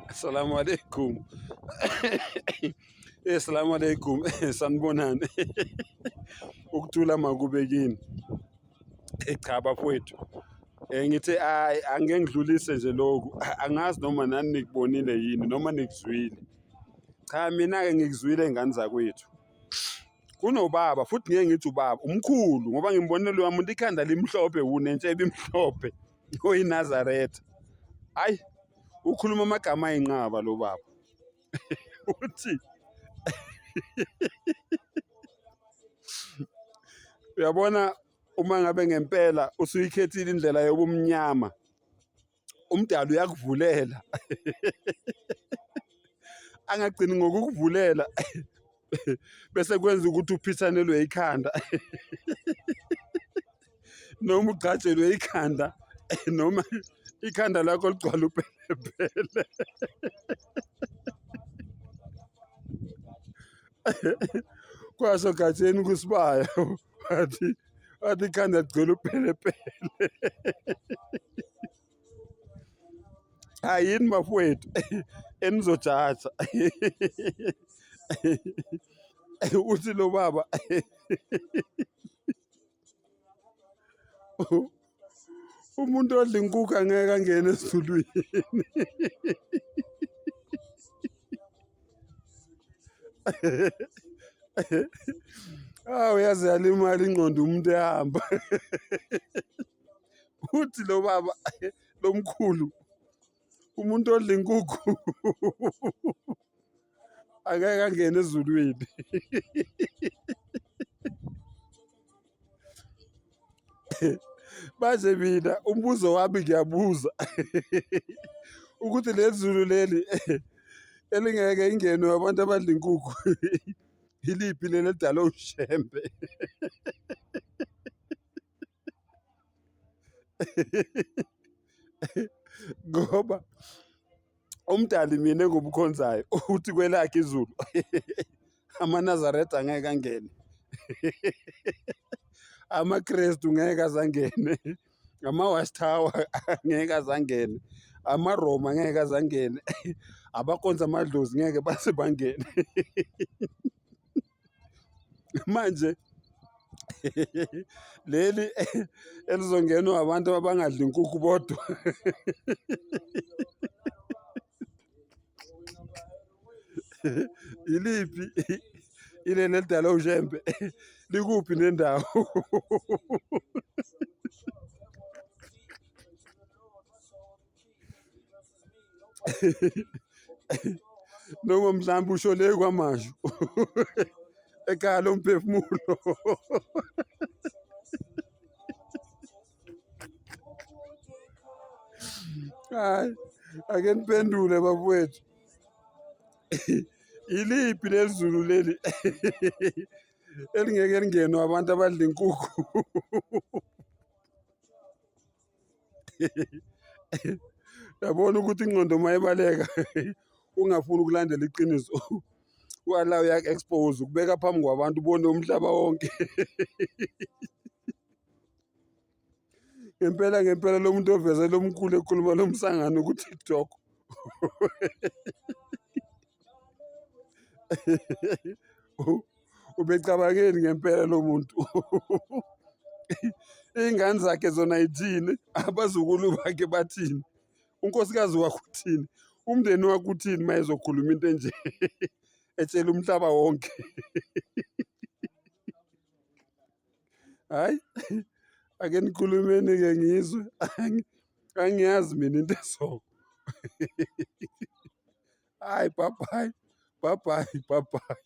Assalamu alaikum. Assalamu alaikum. Sanibonani. Ukuthula makube kini. Cha bafowethu. Ngithe ayi angeke ngidlulise nje lokhu. Angazi noma nani nikubonile yini noma nikuzwile. Cha mina-ke ngikuzwile ngane zakwethu. Kunobaba futhi ngeke ngithi ubaba umkhulu ngoba ngimbonile loya muntu ikhanda limhlophe wunentshebe imhlophe oyiNazaretha. Hayi ukhuluma amagama ayinqaba lo baba. Uthi uyabona uma ngabe ngempela usuyikhethile indlela yobumnyama umdali uyakuvulela angagcini ngokukuvulela bese kwenza ukuthi uphithanelwe ikhanda noma ugcatshelwe ikhanda noma ikhanda lakho ligcwala upelepele. Kwasho Gatsheni kuSibaya wathi ikhanda ligcwele upelepele. Hayi yini bafowethu enizojaja. Uthi lo baba umuntu odla inkukhu angeke angene ezulwini. Awu yaze yalimala ingqondo umuntu ehamba. Uthi lo baba lo mkhulu umuntu odla inkukhu angeke angene ezulwini. Manje mina umbuzo wami ngiyabuza ukuthi leli zulu leli elingeke ingenwe abantu abadla inkukhu iliphi leli elidalwe uShembe? Ngoba umdali mina engumkhonzayo uthi kwelakhe izulu amaNazaretha angeke angene, amaKrestu ngeke aze angene, ama-Watch Tower angeke aze angene, amaRoma angeke aze angene, abakhonza amadlozi ngeke baze bangene. Manje leli elizongenwa abantu abangadli inkukhu bodwa. Iliphi ileli elidala uShembe likuphi nendawo? Noma mhlawumbe usho le kwaMashu ekhaya lomphefumulo. Hayi, ake niphendule bafowethu. Iliphi leli zulu leli elingeke lingenwe abantu abadla inkukhu? Yabona ukuthi ingqondo uma ibaleka ungafuni ukulandela iqiniso, u-Allah uyaku-expose, ukubeka phambi kwabantu ubone umhlaba wonke. Ngempela ngempela lo muntu oveze lo mkhulu ekhuluma lo msangano ku-TikTok. Ubecabangeni ngempela lo muntu? Iy'ngane zakhe zona yithini? Abazukulu bakhe bathini? Unkosikazi wakhe uthini? Umndeni wakhe uthini uma ezokhuluma into enje etshela umhlaba wonke? Hhayi, ake nikhulumeni-ke ngizwe. Angiyazi mina into eso. Hhayi, bye bye, bye bye, bye bye.